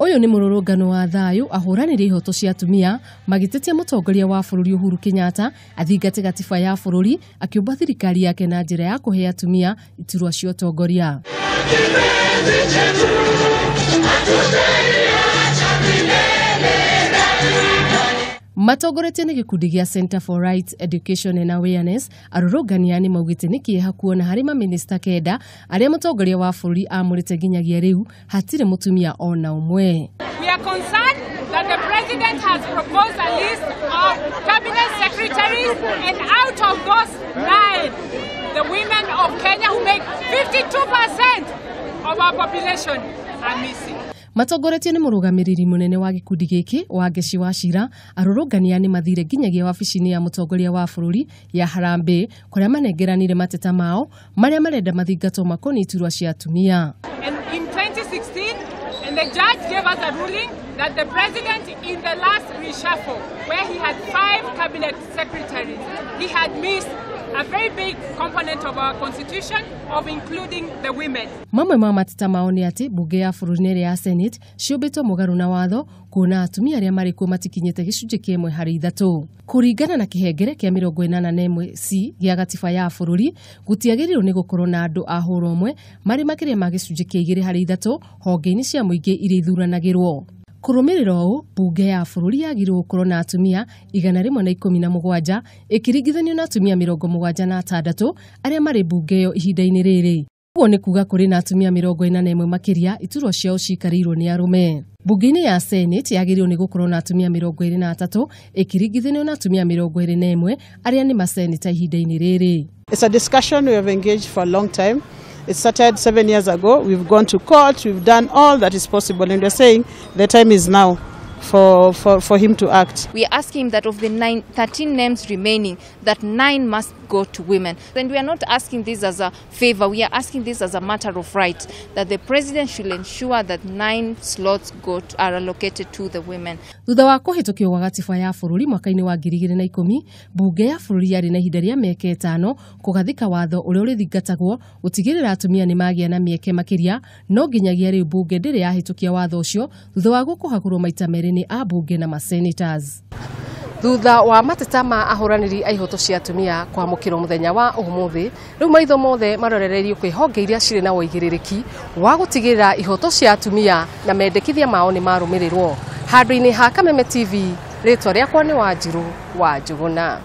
Ũyũ nĩ mũrũrũngano wa thayũ ahũranĩri ihoto cia atumia magĩtetia mũtongoria wa bũrũri Uhuru Kenyatta athingate gatiba ya bũrũri akĩũmba thirikari yake na njĩra ya kũhe atumia iturwa cia ũtongoria. Matongoretio nĩ gĩkundi gĩa Center for Rights Education and Awareness, arũrũngani aya nĩ maugĩte nĩ kĩeha kuona harĩ mamĩnĩsta kenda arĩa mũtongoria wa bũrũri amũrĩte nginyagia rĩu hatirĩ mũtumia ona ũmwe. We are concerned that the president has proposed a list of cabinet secretaries, and out of those 9, the women of Kenya, who make 52% of our population, are missing. Matongoretio nĩ mũrũgamĩrĩri mũnene wa gĩkundi gĩkĩ Wangeci Wachira, arũrũngani aya nĩ mathire nginyagia wabici-inĩ ya mũtongoria wa bũrũri ya Harambee kũrĩa manengeranire mateta mao marĩa marenda mathingatwo makoniĩ iturwa cia atumia. And in 2016, and the judge gave us a ruling that the president, in the last reshuffle, where he had 5 cabinet secretaries, he had missed a very big component of our constitution of including the women. Mamwe ma mateta mao nĩ atĩ mbunge ya bũrũri na ĩrĩa ya Senate ciũmbĩtwo mũgarũ na watho kuona atumia arĩa marĩ kuo matikinyĩte gĩcunjĩ kĩa ĩmwe harĩ ithatũ. Kũringana na kĩhengere kĩa 81 C gĩa gatiba ya bũrũri, gũtiagĩrĩirwo nĩ gũkorwo na andũ a hũra ũmwe marĩ makĩria ma gĩcunjĩ kĩa igĩrĩ harĩ ithatũ honge-inĩ cia mũingĩ iria ithuranagĩrwo. Kũrũmĩrĩra ũũ, mbunge ya bũrũri yagĩrĩirwo gũkorwo na atumia 117 ĩkĩringithanio na atumia 76 arĩa marĩ mbunge ĩyo ihinda-inĩ rĩrĩ. Ũguo nĩ kuga kũrĩ na atumia 41 makĩria iturwa ciao cikarĩirwo nĩ arũme. Mbunge-inĩ ya Senate yagĩrĩirwo nĩ gũkorwo na atumia 23 ĩkĩringithanio na atumia 21 arĩa nĩ maseneta ihinda-inĩ rĩrĩ. It's a discussion we have engaged for a long time. It started 7 years ago. We've gone to court, we've done all that is possible, and we're saying the time is now for him to act. We are asking that of the 13 names remaining, that 9 must go to women. And we are not asking this as a favor, we are asking this as a matter of right, that the president should ensure that 9 slots are allocated to the women. Thutha wa kũhĩtũkio gwa gatiba ya bũrũri mwaka-inĩ wa 2010, mbunge ya bũrũri yarĩ na ihinda rĩa mĩaka 5 kũgathĩka watho ũrĩa ũrĩthingatagwo gũtigĩrĩra atumia nĩ magĩa na mĩeke makĩria, no nginyagia rĩu mbunge ndĩrĩ yahĩtũkia watho ũcio thutha wa gũkũhagũrwo maita merĩ nĩ ambunge na masenators. Thutha wa mateta ma ahũranĩri a ihoto cia atumia kwamũkĩrwo mũthenya wa ũmũthĩ, rĩu maitho mothe marorereirio kwĩ honge iria cirĩ na ũigĩrĩrĩki wa gũtigĩrĩra ihoto cia atumia na mendekithia mao nĩ marũmĩrĩrwo. Handũ-inĩ ha Kameme TV, rĩtwa rĩakwa nĩ Wanjiru wa Njũgũna.